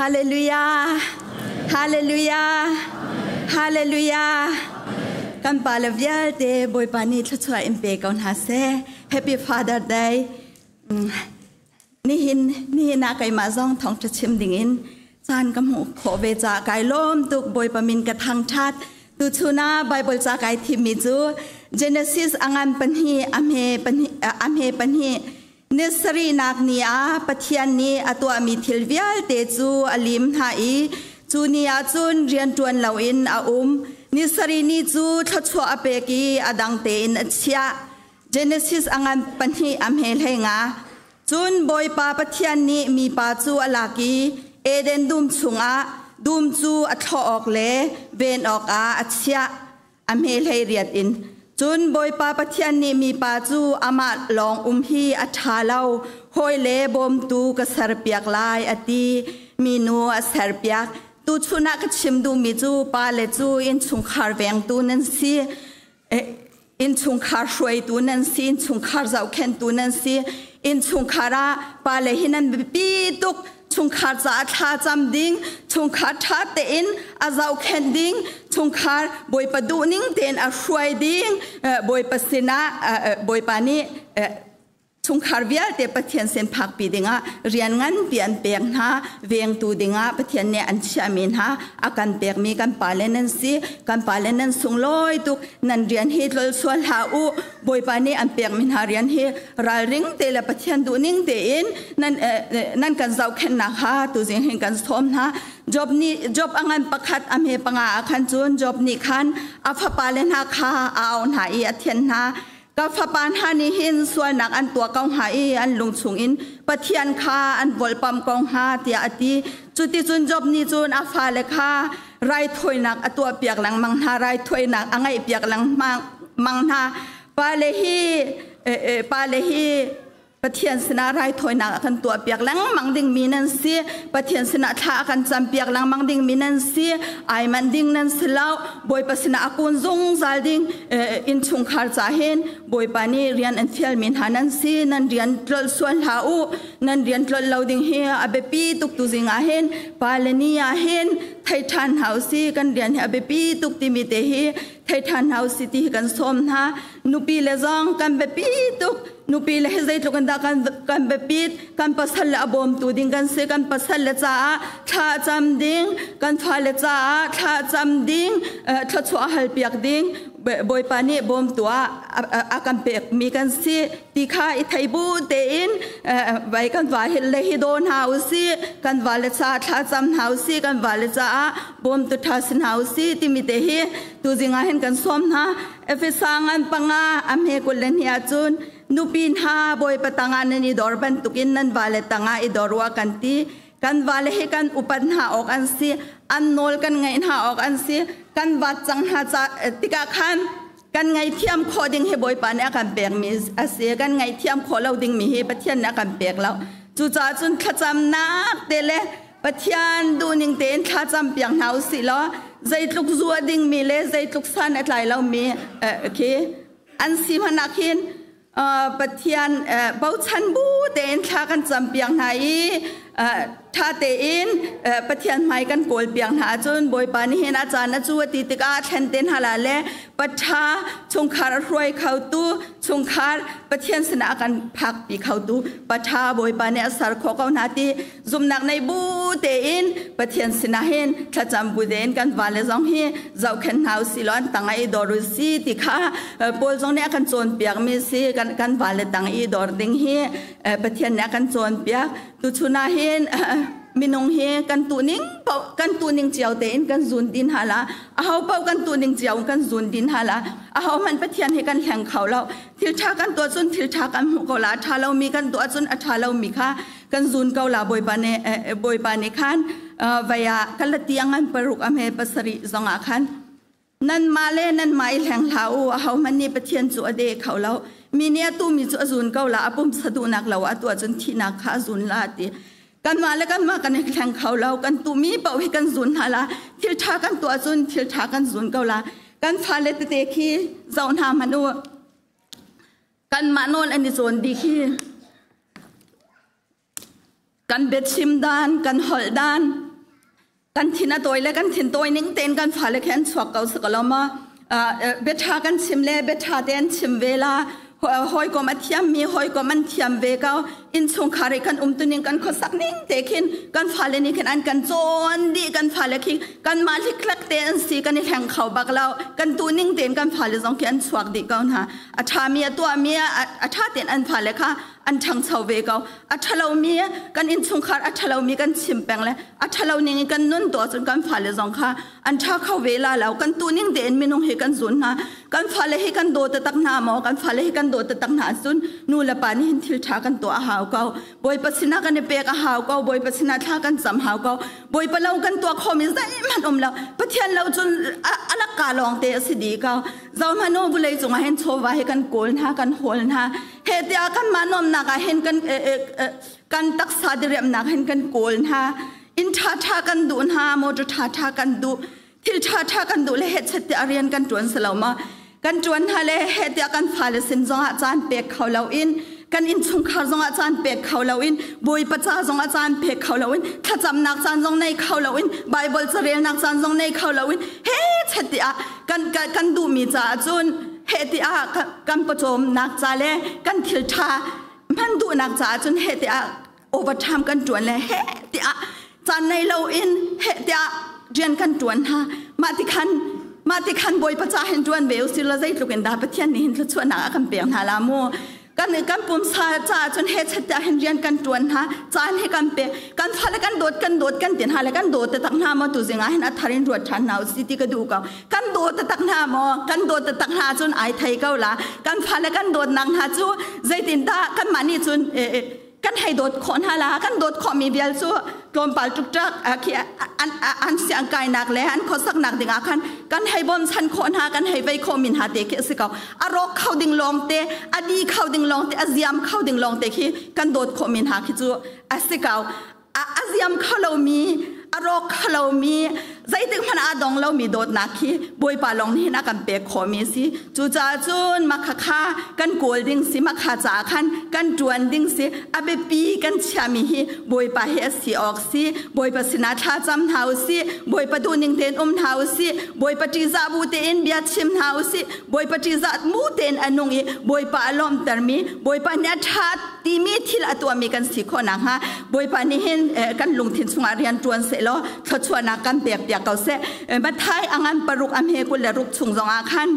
Hallelujah! Hallelujah! Hallelujah! Kan pa le vialte Bawipa nih thluachuah in pe ko hna seh. Happy Father Day. Nihin nihin ah keimah zong thawngṭha chim dingin caan ka hmuh khawh ve caah kai lawm tuk. Bawipa min ka thangṭhat. Tuchun ah Bible ca kai thimmi cu Genesis a ngan pahnih a hme pahnih a hme pahnih. Ni sarihnak ni ah Pathian nih a tuahmi thil vialte cu a lim hna i cu ni ah cun rian ṭuan loin a um. Ni sarih ni cu thluachuah a pek i a dang tein a chiah. Genesis a ngan pahnih a hme hlei nga. Cun Bawipa Pathian nih mipa cu a lak i Eden dum chungah dum cu a thlawh awk le ven awkah a chiah. A hme hlei riat in. Cun Bawipa Pathian nih mipa cu amah lawng um hi a ṭha lo, hawi le bawmtu ka serpiak lai a ti. Minu a serpiak. Tuchun ah ka chim duhmi cu pale cu innchungkhar vengtu nan si. Innchungkhar hruaitu nan si, innchungkhar zohkhenhtu nan si. Innchungkhar ah pale hi nan biapi tuk. Chungkhar caah thla cam ding, chungkhar ṭha tein a zohkhenh ding, chungkhar Bawipa duhning tein a hruai ding, Bawipa sinah Bawipa nih chungkhar vialte Pathian sin phakpi dingah rian nganpi an pek hna. Vengtu dingah Pathian nih an chiahmi hna, a kan pekmi kan pale nan si. Kan pale nan sunglawi tuk. Nan rian hi tlol sual hlah u. Bawipa nih an pekmi hna rian hi ralring te le Pathian duhning tein nan nan kan zohkhenhnak kha tuzing hin kan sawm hna. Job nih Job a ngan pakhat a hme panga ah khan cun Job nih khan a fapale hna kha a auh hna i a thianh hna. Ka fapa hna nih hin sualnak an tuah ko hnga i an lung chungin Pathian kha an volpam ko hnga tiah a ti. Cuticun Job nih cun a fale kha raithawinak a tuahpiak lengmang hna, raithawinak a ngaihpiak lengmang hna. Pale hi pale hi Pathian sinah raithawinak a kan tuahpiak lengmang dingmi nan si. Pathian sinah thla a kan campiak lengmang dingmi nan si. Ai manh ding nan si lo. Bawipa sinah a kun zungzal ding innchungkhar ca hin Bawipa nih rian an fialmi hna nan si. Nan rian tlolh sual hlah u. Nan rian tlolh lo ding hi a biapi tuk. Tuzing ah hin pale ni ah hin thei ṭhan hna usih. Kan rian hi a biapi tuk timi te hi thei ṭhan hna usih ti hi kan sawm hna. Nupi le zong kan biapi tuk. Nupi le hi zeitluk in dah kan biapit. Kan pasal le a bawmtu ding kan si. Kan pasal le caah thla cam ding, kan fale caah thla cam ding, thluachuah hal piak ding, Bawipa nih bawmtu ah a kan pekmi kan si ti kha i thei bu tein vai kan va hi le hi daw hna usih. Kan va le ca thla cam hna usih. Kan va le caah bawmtu ṭha si hna usih timi te hi tuzing ah hin kan sawm hna. Efesa ngan panga a hme 22 ahcun nupi hna, Bawipa tangah nan i dor bantukin nan vale tangah i dor u a kan ti. Kan vale hi kan upat hna awk an si, an nawl kan ngaih hna awk an si. Kan vat cang hna ca tikah khan kan ngaihthiam khawh ding hi Bawipa nih a kan pekmi a si. Kan ngaihthiam khawh lo dingmi hi Pathian nih a kan pek lo. Cucaah cun thlacamnak te le Pathian duhning tein thlacam piak hna usih law zeitluk zu a dingmi le zeitluk san a tlai lomi khi an si hmanh ah khin Pathian bochan bu tein thla kan cam piak hna i ṭha tein Pathian hmai kan kawl piak hna ahcun Bawipa nih hin a caan a cu a ti tikah thlen te hna la le paṭha chungkhar a hruai khotu, chungkhar Pathian sinah a kan phakpi khotu paṭha Bawipa nih a ser khawh ko hna ti zumnak nei bu tein Pathian sinah hin thlacam bu tein kan vale zong hi zohkhenh hna usih law an tang ah i dor usih ti kha Paul zong nih a kan cawnpiak mi si. Kan vale tang i dor ding hi Pathian nih a kan cawnpiak. Tuchun ah hin minung hi kan tuning paoh kan tuning cio tein kan zun din hala. Aho paoh kan tuning cio kan zun din hala. Aho hmanh Pathian hi kan hleng kho lo. Thil ṭha kan tuah cun thil ṭha kan hmuh ko la, a ṭha lomi kan tuah cun a ṭha lomi kha kan zun ko la. Bawipa nih Bawipa nih khan vei ah kalati a ngan paruk a hme pasarih zongah khan nanmah le nanmah i hleng hlah u, ahohmanh nih Pathian cu a de kho lo. Mi nih a tumi cu a zun ko la, a pumsa duhnak lo ah tuah cun thihnak kha a zun la ti. Kanmah le kanmah kan i hleng kho lo. Kan tumi paoh hi kan zun hna la. Thil ṭha kan tuah cun thil ṭha kan zun ko la. Kan fale tete khi zoh hna hmanh u. Kanmah nawl an i cawn dih khi. Kan biachim dan, kan holh dan. Kan thin a tawi le kan thin tawi ning tein kan fale khi an chuak ko si ko lo ma? Biaṭha kan chim le biaṭha te an chim ve la. Hawikom a thiammi hawikom an thiam ve ko. Innchungkhar i kan umtuning, kan khuasak ning te khin kan fale nih khin an kan cawn dih. Kan fale khi kanmah hlikhlek te an si, kan i hleng kho bak lo. Kan tuning tein kan fale zong khi an chuak dih ko hna. A ṭhami a tuahmi a ṭha tein an fale kha an ṭhangcho ve ko. A ṭhalomi kan innchungkhar, a ṭhalomi kan chim peng le a ṭhalo ning in kan nun tuah cun kan fale zong kha an ṭha kho ve la lo. Kan tu ning tein minung hi kan zun hna. Kan fale hi kan daw taktak hna maw? Kan fale hi kan daw taktak hna ahcun nu le pa nih hin thil ṭha kan tuah a hau ko. Bawipa sinah kan i pek a hau ko. Bawipa sinah thla kan cam hau ko. Bawipa lo kan tuah khomi zeihmanh um lo. Pathian lo cun a lakka lawng te a si dih ko. Zohhmanh u, vulei cungah hin chawva hi kan kawl hna, kan hawl hna. He tiah kanmah nuamnak ah hin kan kan taksa diriamnak hin kan kawl hna. Inn ṭhaṭha kan duh hna, motor ṭhaṭha kan duh, thil ṭhaṭha kan duh le hechet tiah rian kan ṭuan si lo ma? Kan ṭuan hna le he tiah kan fale sin zongah caan pek kho loin, kan innchungkhar zongah caan pek kho loin, Bawipa ca zongah caan pek kho loin, thlacamnak caan zong nei kho loin, Bible carelnak caan zong nei kho loin, he chet tiah kan kan duhmi caah cun he tiah kan pawcawmnak ca le kan thil ṭha hman duhnak caah cun he tiah overtime kan ṭuan le he tiah caan nei loin he tiah rian kan ṭuan hna. Mah ti khan, mah ti khan Bawipa ca hin ṭuan ve usih law zeitluk in dah Pathian nih hin thluachuahnak a kan pek hna la mu. Kan kan pumsa caah cun he chet tiah hin rian kan ṭuan hna, caan hi kan pe. Kan fale kan dawt, kan dawt kan tin hna le kan dawt taktak hna maw? Tu zing ah hin a thar in ruat ṭhan hna usih ti ka duh ko. Kan dawt taktak hna maw? Kan dawt taktak hna cun ai thei ko la. Kan fale kan dawtnak hna cu zeitindah kanmah nih cun kan hei dawt khawh hna la? Kan dawt khawhmi vial cu tlawmpal ṭukṭak khi an siang kainak le an khuasaknak dingah khan kan hei bawmchan khawh hna, kan hei vei khawh min hna te khi a si ko. A rawk kho ding lawng te, a di kho ding lawng te, a ziam kho ding lawng te khi kan dawt khawh min hna khi cu a si ko. A ziam kho lomi, a rawk kho lomi, zeitik hmanh ah dong lomi dawtnak khi Bawipa lawng nih hin a kan pek khawhmi a si. Cucaah cun makha kha kan kawl ding si, makha caah khan kan ṭuan ding si. A biapi kan chiahmi hi Bawipa hi a si awk si. Bawipa sinah thla cam hna u sih. Bawipa duhning tein um hna u sih. Bawipa ṭihzah bu tein bia chim hna u sih. Bawipa ṭihzah mu tein a nung i Bawipa a lawmhtermi, Bawipa nih a ṭha timi thil a tuahmi kan si khawh nakhnga Bawipa nih hin kan lungthin chungah rian ṭuan sehlaw thluachuahnak kan pek piak ko seh. Matthai a ngan 6 a hme 26 chung zongah khan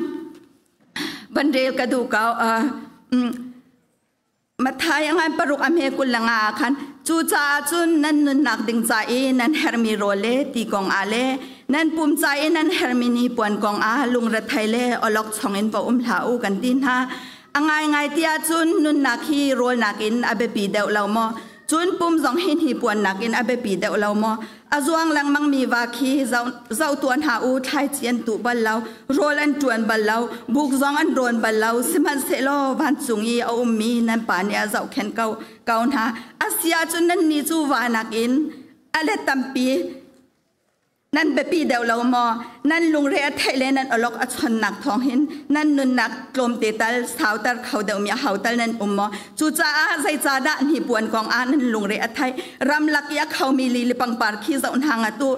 van rel ka duh ko. Matthai a ngan 6 a hme 25 ah khan, cucaah cun nan nunnak ding ca i nan hermi rawl le ti kong ah le nan pum ca i nan hermi ni puan kong ah lungrethei le awlok chong in va um hlah u kan ti hna. A ngaingai ti ahcun nunnak hi rawl nakin a biapi deuh lo maw? Cun pum zong hi hnipuan nakin a biapi deuh lo maw? A zuang lengmangmi va khi zoh tuah hna u. Thlaici an tuh bal lo, rawl an ṭuan bal lo, buk zong an rawn bal lo, sihmanhsehlaw vancung i a ummi nan Pa nih a zohkhenh ko ko hna. A si ahcun nannih cu va nakin a let tampi nan biapi deuh lo maw? Nan lungre a theih le nan awlok a chonnak thawng hin nan nunnak tlawmte tal sauter kho deuhmi a ho tal nan um maw? Cucaah zeicahdah hnipuan kong ah nan lungre a theih? Ramlak i a khomi lili pangpar khi zoh hna ngat u.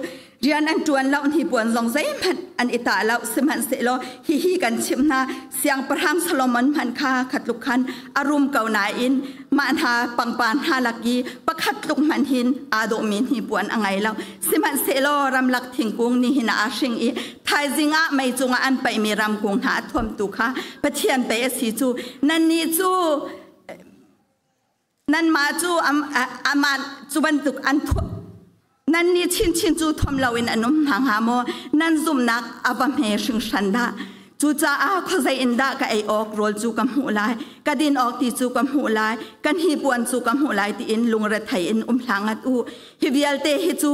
Rian an ṭuan lo, hnipuan zong zeihmanh an i tah lo, sihmanhsehlaw hihi kan chimh hna, Siangpahrang Solomon hmanh kha khatluk khan a rum ko nain mah hna pangpar hna lak i pakhat tluk hmanh hin aa dawhmi hnipuan a ngei lo. Sihmanhsehlaw ramlak thingkung nihin ah aa hring i thaizing ah mei cungah an paihmi ramkung hna a thuamtu kha Pathian pei a si cu. Nannih cu, nanmah cu amah cu bantuk an nannih chinchin cu thuam loin an um hna hnga maw? Nan zumhnak a va hme hringhran dah! Cucaah khuazei in dah ka ei awk rawl cu ka hmuh lai, ka din awk ti cu ka hmuh lai, ka hnipuan cu ka hmuh lai tiin lungrethei in um hlah ngat u. Hi vialte hi cu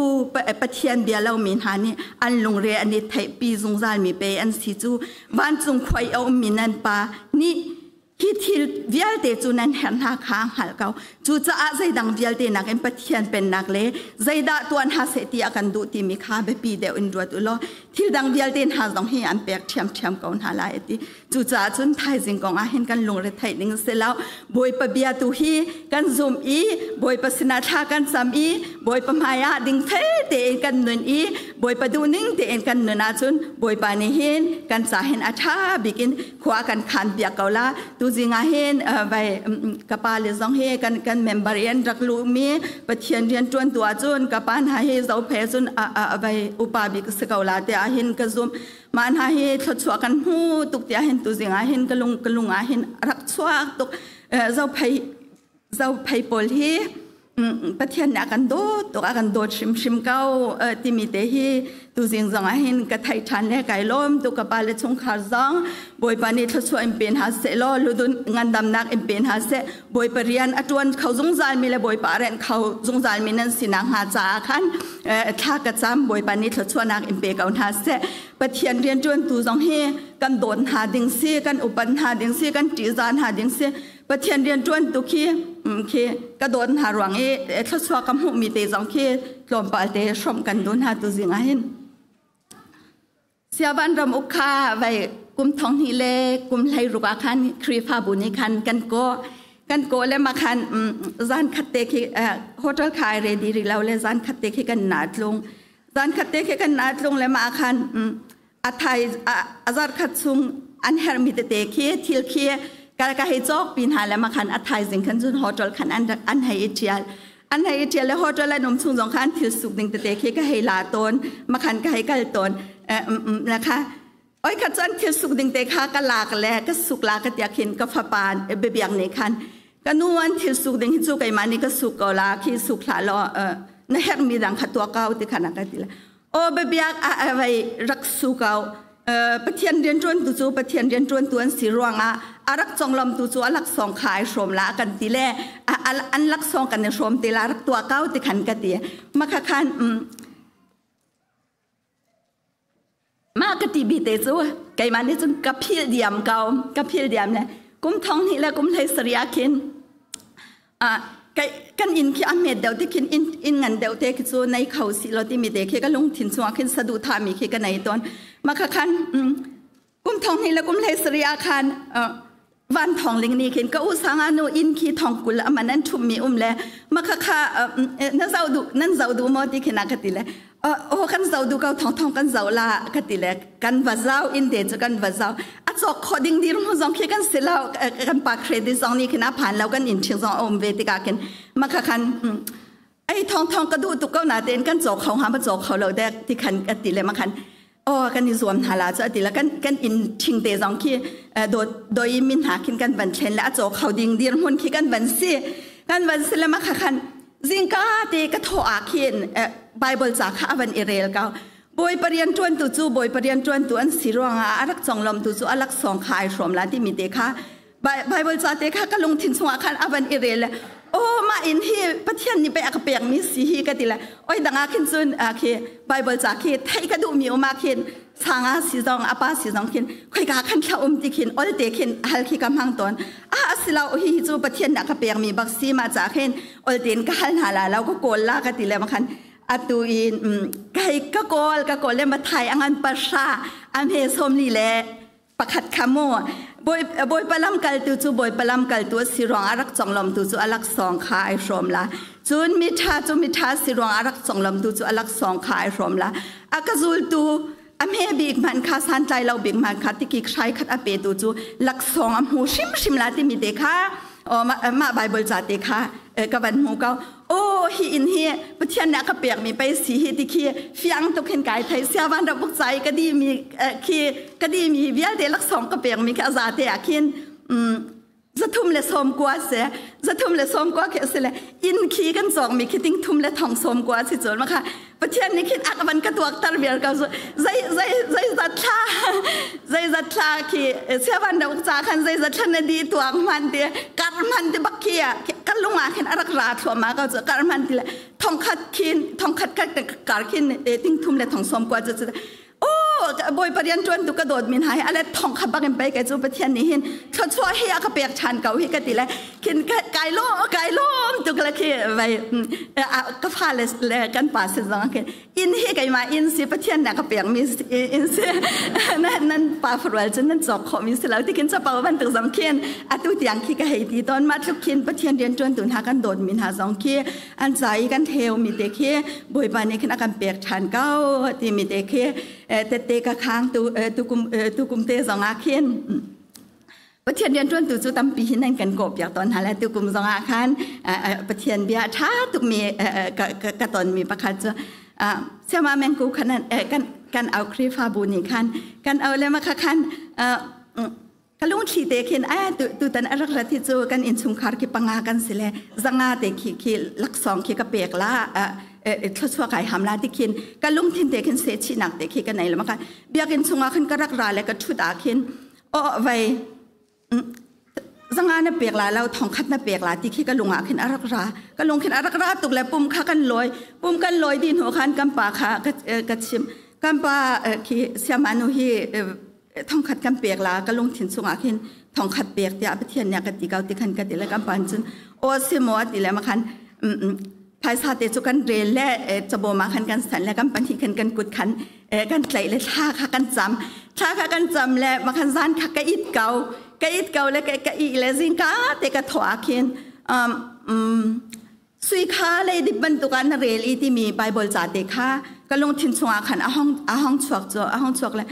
Pathian bia lomi hna nih an lungre an i theihpi zungzalmi pe an si cu. Vancung khua i a ummi nan Pa nih. Hi thil vialte cu nan herh hna kha hngalh ko. Cucaah zeidang vialte nakin Pathian pennak le zeidah tuah hna seh ti a kan duh timi kha biapi deuh in ruat u law thil dang vialte hna zong hi an pek ṭhiamṭhiam ko hna lai a ti. Cucaah cun thaizing kong ah hin kan lungre theih ding si lo. Bawipa bia tu hi kan zum i Bawipa sinah thla kan cam i Bawipa hmaiah dingfel tein kan nun i Bawipa duhning tein kan nun ahcun Bawipa nih hin kan ca hin a ṭha bik in khua kan khan piak ko la. Tuzing ah hin vai ka pa le zong hi kan kan member in rak luhmi Pathian rian ṭuan tu ahcun ka pa hna hi Zophe cun vai upa bik si ko la tiah hin ka zum. Mah hna hi thluachuah kan hmu tuk tiah hin tuzing ah hin ka lung ka lung ah hin rak chuak tuk. Zophei Zophei pawl hi Pathian nih a kan dawt tuk a kan dawt hrimhrim ko timi te hi tuzing zong ah hin ka theih ṭhan le kai lawm tuk. Ka pa le chungkhar zong Bawipa nih thluachuah in pe hna seh law ludun ngandamnak in pe hna seh. Bawipa rian a ṭuan kho zungzal mi le Bawipa a renh kho zungzal mi nan sinak hnga caah khan thla ka cam. Bawipa nih thluachuahnak in pe ko hna seh. Pathian rian ṭuantu zong hi kan dawt hna ding si, kan upat hna ding si, kan ṭihzah hna ding si. Pathian rian ṭuan tu khi khi ka dawt hna ruang i thluachuah ka hmuhmi te zong khi tlawmpal te hrawmh kan duh hna tu zing ah hin. Siavan ram uk kha vai kum thong hnih le kum hlei ruk ah khan Khrihfabu nih khan kan kawh kan kawh le ma khan zan khat te khi hotel kha ai ready rih lo le zan khat te khi kan na tlung zan khat te khi kan na tlung le ma khan a thai a zar khat chung an herhmi tete khi thil khi ka ka hei cawk pin ha le ma khan a thaizing khan cun hotel khan an an hei i ṭhial an hei i ṭhial le hotel an um chung zong khan thil suk ding tete khi ka hei la tawn ma khan ka hei kal tawn la kha oi kha cun thil suk ding te kha ka lak le ka suk la ka tia khin ka fapa biabiak ne khan ka nu an thil suk ding hi cu keimah nih ka suk ko la khi suk hlah law na herhmi dang kha tuah ko ti khan a ka ti la. Aw biabiak ah vai rak su ko. Pathian rianṭuantu cu Pathian rianṭuantu an si ruangah a rak conglawmtu cu a laksawng kha ai hrawm la kan ti le an laksawng kan i hrawm te la rak tuah ko ti khan ka ti. Makha khan mah ka ti bi te cu keimah nih cun ka philh diam ko ka philh diam le kum thong hnih le kum hlei sarih ah khin kan inn khi a hmet deuh ti khin inn ngan deuh te khi cu nei kho si lo timi te khi ka lungthin chungah khin saduhthah mi khi ka nei tawn. Mah kha khan kum thong hnih le kum hlei sarih ah khan van thong ling ni khin ka u sanga nu inn khi thong kul aman an ṭhum mi um le mah kha kha na zoh duh nan zoh duh maw ti khin a ka ti le aw kan zoh duh ko thong thong kan zoh la ka ti le kan va zau inn te cu kan va zau. A cawk khawh ding dir mu zong khi kan si lo kan pa credit zong nih khin a phan lo kan inn ṭhing zong a um ve tikah khin mah kha khan ei thong thong ka duh tuk ko na tein kan cawk kho hnga ma cawk kho lo dek ti khan ka ti le ma khan aw kan i zuam hna la cu ati la kan kan inn ṭhing te zong khi dawt doi min hna khin kan van thlen le a cawk kho ding dir hmun khi kan van si kan van si le ma kha khan zingka te ka thawh ah khin Bible ca kha a van i rel ko. Bawipa rian ṭuantu cu Bawipa rian ṭuantu an si ruangah a rak conglawmtu cu a laksawng kha ai hrawm la timi te kha Bible ca te kha ka lungthin chungah khan a van i rel le aw mah inn hi Pathian nih pei a ka pekmi si hi ka ti le oi dang ah khin cun khi Bible ca khi theih ka duhmi um ah khin sanga si zong apa si zong khin khoika khan thla um ti khin ol te khin hal khi ka hmang tawn. A asilo hi cu Pathian nih a ka pekmi bak si ma ca khin ol tein ka hal hna la lo ka kawl la ka ti le ma khan atu in kai ka kawl ka kawl le mathai angan pasha am he somli le pakhat kha mu Bawipa lam kaltu cu Bawipa lam kaltu a si ruang a rak conglawmtu cu a laksawng kha ai hrawm la. Cun mi ṭha cu mi ṭha si ruang a rak conglawmtu cu a laksawng kha ai hrawm la. A ka zultu a hme bik hmanh kha santlai lo bik hmanh kha tikik hrai khat a petu cu laksawng a hmu hrimhrim la timi te kha mah Bible ca te kha ka van hmu ko. Oh hi inn hi Pathian nih a ka pekmi pei si hi ti khi fiang tuk hin kai thei. Siavan rak buk ca i ka dihmi khi ka dihmi vialte laksawng ka pekmi khi a za te ah khin zathum le sawm kua si zathum le sawm kua khi a si le inn khi kan cawkmi khi ting thum le thong sawm kua si cun ma kha Pathian nih khin a ka van ka tuakter vial ko. Zei zei zei zat thla zei zat thla khi siavan rak ca khan zei zat thla na di tuang hman ti kar hman ti bak khi ka lung ah khin a rak ra thluahmah ko cu kar hman ti le thong khat khin thong khat kar khin ting thum le thong sawm kua cu. Oh. Bawipa rian ṭuan tu ka dawt min hai ale thong kha bak in pei kai cu Pathian nih hin thluachuah hi a ka pek ṭhan ko hi ka ti le khin kai lo kai lawm tuk le khi vai ka fa le kan pa sin zong khin inn hi keimah inn si Pathian nih a ka pek mi inn si nan pa farual cun nan cawk khawh mi si lo ti khin capo bantuk zong khin atu tiang khi ka hei ti tawn mah tluk khin Pathian rian ṭuan tu hna kan dawt mi hna zong khi an ca i kan theu mi te khi Bawipa nih khin a kan pek ṭhan ko ti mi te khi tette ka khang tu tukum te zong ah khin Pathian rianṭuantu cu tampi hin an kan kawhpiak tawn hna le tukum zongah khan Pathian bia ṭha tukmi ka tonmi pakhat cu Siama Mengku khan kan kan au Khrihfabu nih khan kan au le makha khan ka lungthli te khin a tutan a rak rat hi cu kan innchungkhar khi panga kan si le zanga te khi khi laksawng khi ka pek la thluachuah kai ham la ti khin ka lungthin te khin se chihnak te khi ka nei le maka biakinn chungah khan ka rak ra le ka ṭhut ah khin aw vei zanga na pek la lo thongkhat na pek la ti khi ka lung ah khin a rak ra ka lung khin a rak ra tuk le pum kha kan lawi pum kan lawi di hnu khan kan pa kha ka chim kan pa khi siamanu hi thongkhat kan pek la ka lungthin chungah khin thongkhat pek tiah Pathian nih a ka ti ko ti khan ka ti le kan pa cun aw si maw ti le ma khan phaisa te cu kan rel le cabawm ah khan kan san le kan pahnih khan kan kut khan kan tlaih le thla kha kan cam thla kha kan cam le makhan zan kha ka it ko ka it ko le ka i le zingka te ka thawh ah khin sui kha leidip bantuk ah na rel i timi Bible ca te kha ka lungthin chungah khan a hong a hong chuak cu a hong chuak le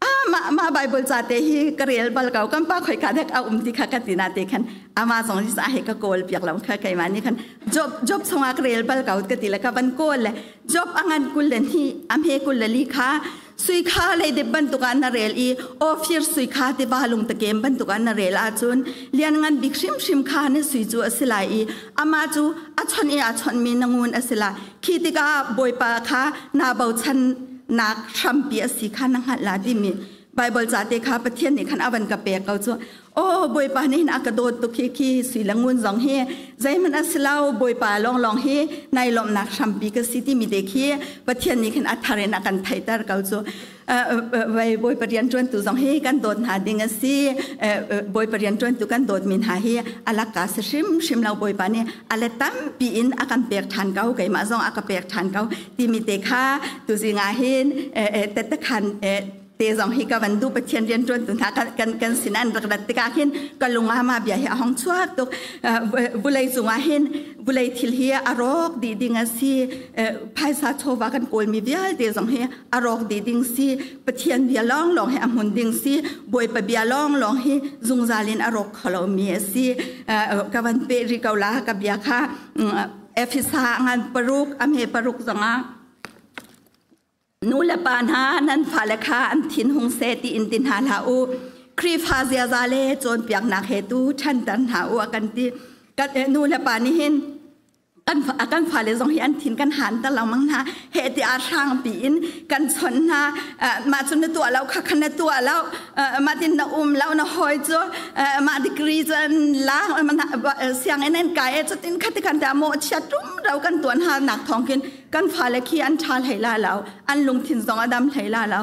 ah mah mah Bible ca te hi ka rel bal ko kan pa khoi ka dek a um ti kha ka ti na te khan ama zong hi sa he ka kawl piak lo kha keimah nih khan job job chungah ka rel bal ko ka ti le ka van kawl le job angan kul le ni amhe kul le li kha sui kha leidip bantuk ah na rel i ofir sui kha tiva lung takem bantuk ah na rel ahcun lianngan bik hrimhrim kha na sui cu a si lai i amah cu a chawnh i a chawnhmi na ngun a si lai khi tikah bawipa kha naa bochan nak hrampi a si kha na hngalh la timi Bible ca te kha Pathian nih khan a van ka pek ko cu oh Bawipa nih hin a ka dawt tuk hi khi sui le ngun zong hi zeihmanh a si lo Bawipa lawnglawng hi nai lawmhnak hrampi ka si timi te khi Pathian nih khin a thar in a kan theihter ko cu Bawipa rianṭuantu zong hi kan dawt hna ding a si Bawipa rianṭuantu kan dawtmi hna hi a lakka si hrimhrim lo Bawipa nih a let tampi in a kan pek ṭhan ko keimah zong a ka pek ṭhan ko timi te kha tuzing ah hin tettekhan te zong hi ka van duh Pathian rianṭuan tu hna kan kan sin an rak rat tikah hin ka lung ah mah bia hi a hong chuak tuk vulei cungah hin vulei thil hi a rawk dih ding a si phaisa chawva kan kawlmi vialte zong hi a rawk dih ding si Pathian bia lawnglawng hi a hmun ding si Bawipa bia lawnglawng hi zungzal in a rawk kho lomi a si ka van pe ri ko la ka bia kha Efesa ngan paruk a hme paruk zongah Nu le pa hna nan fale kha an thin hung seh tiin ti hna hlah u. Khrihfa ziaza le cawnpiaknak he tu ṭhanter hna u a kan ti. Kan nu le pa nih hin kan kan fale zong hi an thin kan han ter lengmang hna. Heh tiah hrang piin kan chawnh hna. Mah cu na tuah lo kha khan na tuah lo. Mah tin na um lo na hawi cu mah degree cu an la sianginn an kai e cutin khati khan tiah mawhchiat rumro kan tuan ha nak thawng khin kan fale khi an ṭha hlei la lo an lungthin zong a dam hlei la lo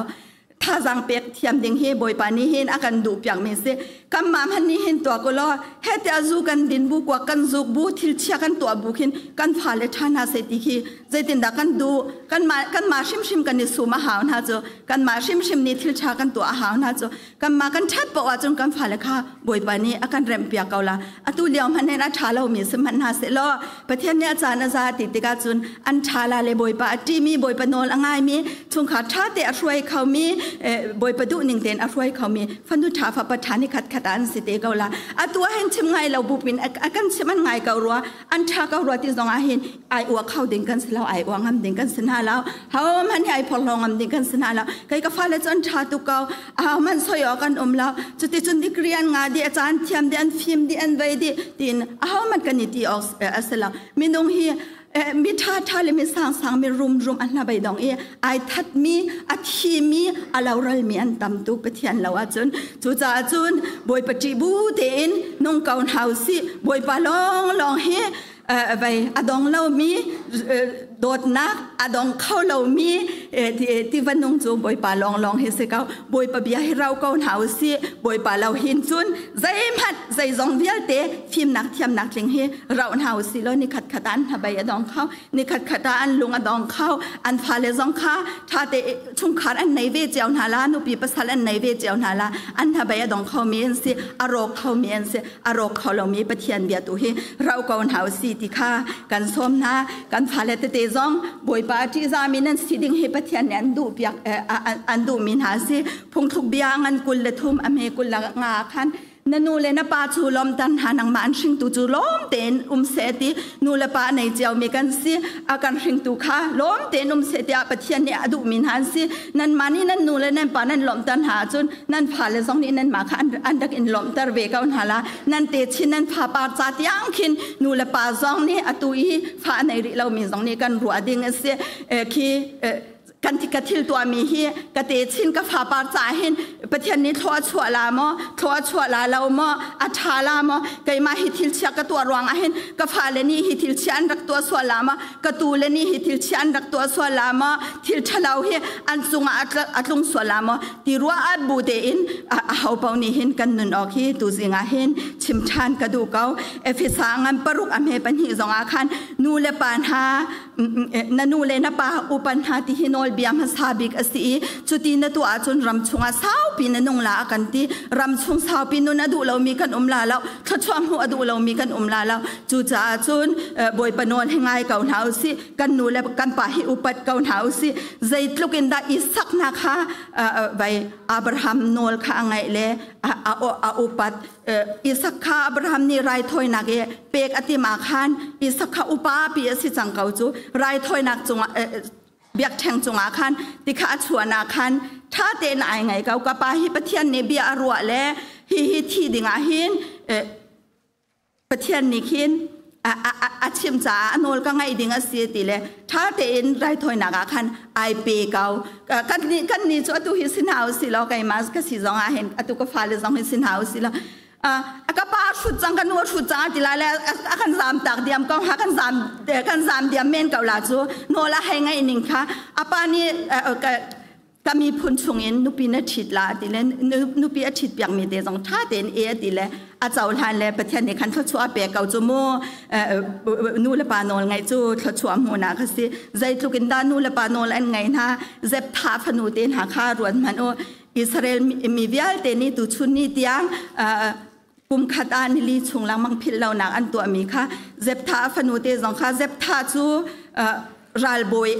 thazaang pek thiam ding hi Bawipa nih hin a kan duh piak mi si kanmah hmanh nih hin tuah ko law he tiah zu kan din bu kuak kan zuk bu thil chia kan tuah bu khin kan fale ṭha hna seh ti khi zeitindah kan duh kanmah kanmah hrimhrim kan i sum a hau hna cu kanmah hrimhrim nih thil ṭha kan tuah a hau hna cu kanmah kan ṭhat paoh ahcun kan fale kha Bawipa nih a kan remhpiak ko la atu lio hmanh hin a ṭha lomi si hmanh hna seh law Pathian nih a caan a za ti tikah cun an ṭha la le Bawipa a ṭihmi Bawipa nawl a ngaimi chungkhar ṭha te a hruai khomi Bawipa duh ning tein a hruai khomi fanu ṭha fapa ṭha ni khat khat ah an si te ko la atu ah hin chim ngai lo bupin a kan chim an ngai ko rua an ṭha ko rua ti zong ah hin ai ua kho ding kan si lo ai ua ngam ding kan si hna lo hohmanh hi ai phorhlaw ngam ding kan si hna lo kei ka fale cu an ṭha tuk ko ahohmanh soi awk an um lo cuticun degree an ngah dih a caan thiam dih an fim dih an vei dih tiin ahohmanh kan i ti awk a si lo minung hi mi ṭha ṭha le mi sang sang mi rum rum an hna beidong i ai thatmi a thimi a loralmi an tam tuk Pathian lo ahcun cucaah cun Bawipa ṭih bu tein nung ko hna usih Bawipa lawng lawng hi vai a dong lomi Dawtnak a dong kho lomi tiva nung cu Bawipa lawnglawng hi si ko. Bawipa bia hi rau ko hna u sih. Bawipa lo hin cun zeihmanh zeizong vialte fimnak thiamnak tling hi rauh hna u sih law nikhat khat ah an hnabei a dong kho. Nikhat khat ah an lung a dong kho. An fale zong kha ṭhate chungkhar an nei ve cio hna la, nupi pasal an nei ve cio hna la, an hnabei a dong khomi an si, a rawk khomi an si. A rawk kho lomi Pathian bia tu hi rauh ko hna u si ti kha kan sawm hna. Kan fale tete zong Bawipa ṭihzahmi nan si ding hi Pathian nih an duh piak an duhmi hna si. Phungthluk bia ngan 23 a hme 25 khan na nu le na pa cu lawmter hna, nangmah an hringtu cu lawm tein um seh ti. Nu le pa nei ciomi kan si, a kan hringtu kha lawm tein um seh tiah Pathian nih a duhmi hna an si. Nanmah nih nan nu le nan pa nan lawmter hna ahcun nan fale zong nih nanmah kha an rak in lawmhter ve ko hna la. Nan te chin nan fapar ca tiang khin nu le pa zong nih atu i fa nei rih lomi zong nih kan ruah ding a si. Khi kan ka thil tuahmi hi ka te chin ka fapar ca hin Pathian nih thlua chuah la maw, thlua chuah la lo maw, a ṭha la maw, keimah hi thil chia ka tuah ruang ah hin ka fale nih hi thil chia an rak tuah sual la maw, ka tu le nih hi thil chia an rak tuah sual la maw, thil ṭhalo hi an cungah a tlung sual la maw ti ruah at bu tein a ho paoh nih hin kan nun awk hi tuzing ah hin chim ṭhan ka duh ko. Efesa ngan 6 a hme 2 zong ah khan nu le pa hna, na nu le na pa upan hna ti hi nawlbia hmasa bik a si i cuti na tuah ahcun ram chungah saupi na nung la a kan ti. Ram chung saupi nun a duh lomi kan um la lo, thluachuah hmuh a duh lomi kan um la lo. Cucaah cun Bawipa nawl hi ngai ko hna u sih, kan nu le kan pa hi upat ko hna u sih. Zeitluk in dah Isak hna kha vai Abraham nawl kha a ngaih le a upat. Isak kha Abraham nih raithawinak i pek a tim ah khan Isak kha upa pi a si cang ko cu. Raithawinak cungah biakṭheng cungah khan tikha a chuan ah khan ṭha tein ai ngai ko. Ka pa hi Pathian nih bia a ruah le hi hi thi dingah hin Pathian nih khin a chim caah a nawl ka ngaih ding a si ti le ṭha tein raithawinak ah khan ai pe ko. Kan nih cu atu hi si hna u si law, keimah ka si zong ah hin, atu ka fale zong hi si hna u si law, ka pa hrut cang, ka nu hrut cang ti lai le a kan zam tak diam ko ha, kan zam diam men ko la cu. Nawl a hei ngaih ning kha a pa nih ka miphun chungin nupi na ṭhit la ti le nupi a ṭhit piakmi te zong ṭha tein e ti le a cohlan le Pathian nih khan thluachuah a pek ko cu mu. Nu le pa nawl ngaih cu thluachuah hmuhnak a si. Zeitluk in dah nu le pa nawl an ngaih hna, Zeptha fanu te hna kha ruat hmanh u. Israel mi vialte nih tuchun ni tiang kum khat ah nili chung lengmang philh lonak an tuahmi kha Zeptha a fanu te zong kha, Zeptha cu ralbawi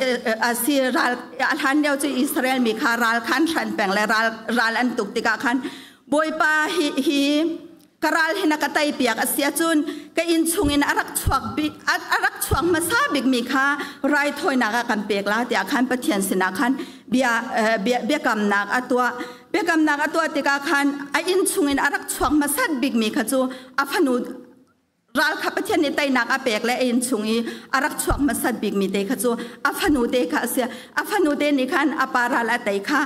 a si. Ral a hlan lio cu Israel mi kha ral khan hran peng le ral ral an tuk tikah khan Bawipa hi hi ka ral hi na ka tei piak a si ahcun ka inn chungin a rak chuak bik a rak chuak hmasa bik mi kha raithawinak ah kan pek la tiah khan Pathian sinah khan bia biakamnak a tuah. Biakamnak a tuah tikah khan a inn chungin a rak chuak hmasat bik mi kha cu a fanu. Ral kha Pathian nih teinak a pek le a inn chung i a rak chuak hmasat bik mi te kha cu a fanu te kha a si. A fanu te nih khan a pa ral a tei kha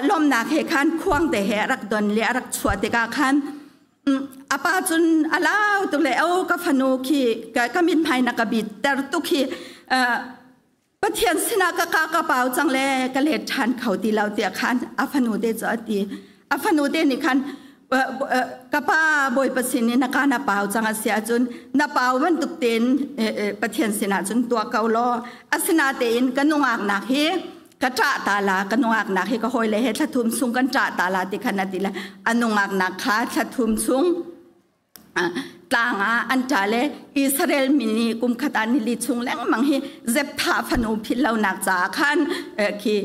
lawmnak he khan khuang te he a rak don le a rak chuah tikah khan a pa cun a lau tuk le, o ka fanu khi ka mithmai na ka bit ter tuk hi, Pathian sinah ka ka ka pau cang le ka let ṭhan kho ti lo tiah khan a fanu te cu a ti. A fanu te nih khan, ka pa, Bawipa sin i na ka na pau cang a si ahcun na pau bantuk tein Pathian sinah cun tuah ko law, asinatein ka nungaknak hi ka ṭah ta la, ka nungaknak hi ka hawile he thla thum chung kan ṭah ta la ti khan a ti le a nungaknak kha thla thum chung tlang ah an ṭa le Israel mi nih kum khat ah nili chung lengmang hi Zepthah fanu philh lonak caah khan khi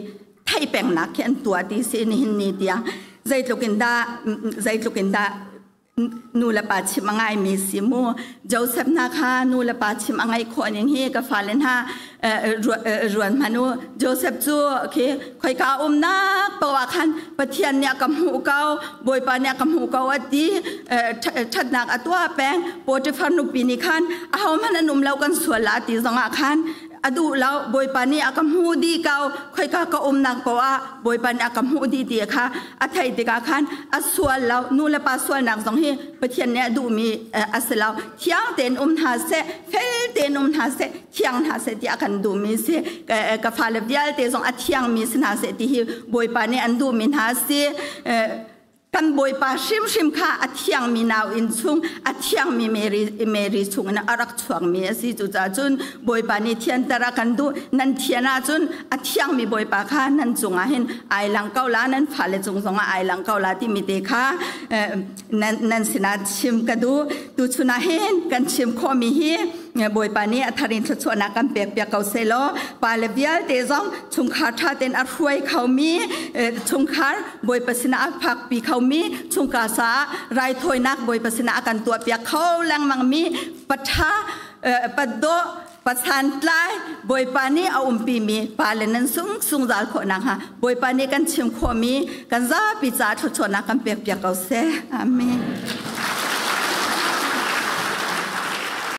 theih pengnak khi an tuah ti si. Nihin ni tiang zeitluk in dah, zeitluk in dah nu le pa chim a ngaimi si mu. Joseph hna kha nu le pa chim a ngaih khawh ning hi ka fale hna ruan hmanh u. Joseph cu khi khoika umnak poah ah khan Pathian nih a ka hmuh ko, Bawipa nih a ka hmuh ko a ti. Ṭhatnak a tuah peng. Potiphar nupi nih khan ahohmanh an um lo, kan sual la ti zongah khan. A duh lo. Bawipa nih a ka hmu dih ko, khoika ka umnak poah ah Bawipa nih a ka hmuh dih ti kha a theih tikah khan a sual lo. Nu le pa sualnak zong hi Pathian nih a duhmi a si lo. Thiang tein um hna seh, fel tein um hna seh, thiang hna seh ti a kan duhmi si. Ka fale vialte zong a thiangmi si hna seh ti hi Bawipa nih an duhmi hna si. Kan Bawipa hrimhrim kha a thiangmi nau inn chung, a thiangmi Mary, Mary chung in a rak chuakmi a si. Cucaah cun Bawipa nih thianter a kan duh. Nan thian ahcun a thiangmi Bawipa kha nan cungah hin ai lang ko la, nan fale cung zongah ai lang ko la timi te kha nan, nan sinah chim ka duh. Tuchun ah hin kan chim khawhmi hi Bawipa nih a thar in thluachuahnak kan pek piak ko selaw, pale vialte zong chungkhar ṭha tein a hruai khomi, chungkhar Bawipa sinah a phakpi khomi, chungkhar caah raithawinak Bawipa sinah a kan tuah piak kho lengmangmi paṭha padawh pasantlai Bawipa nih a umpimi pale nan sung sungzal khawh nakhnga Bawipa nih kan chim khawhmi kan zapi caah thluachuahnak kan pek piak ko seh. Amen.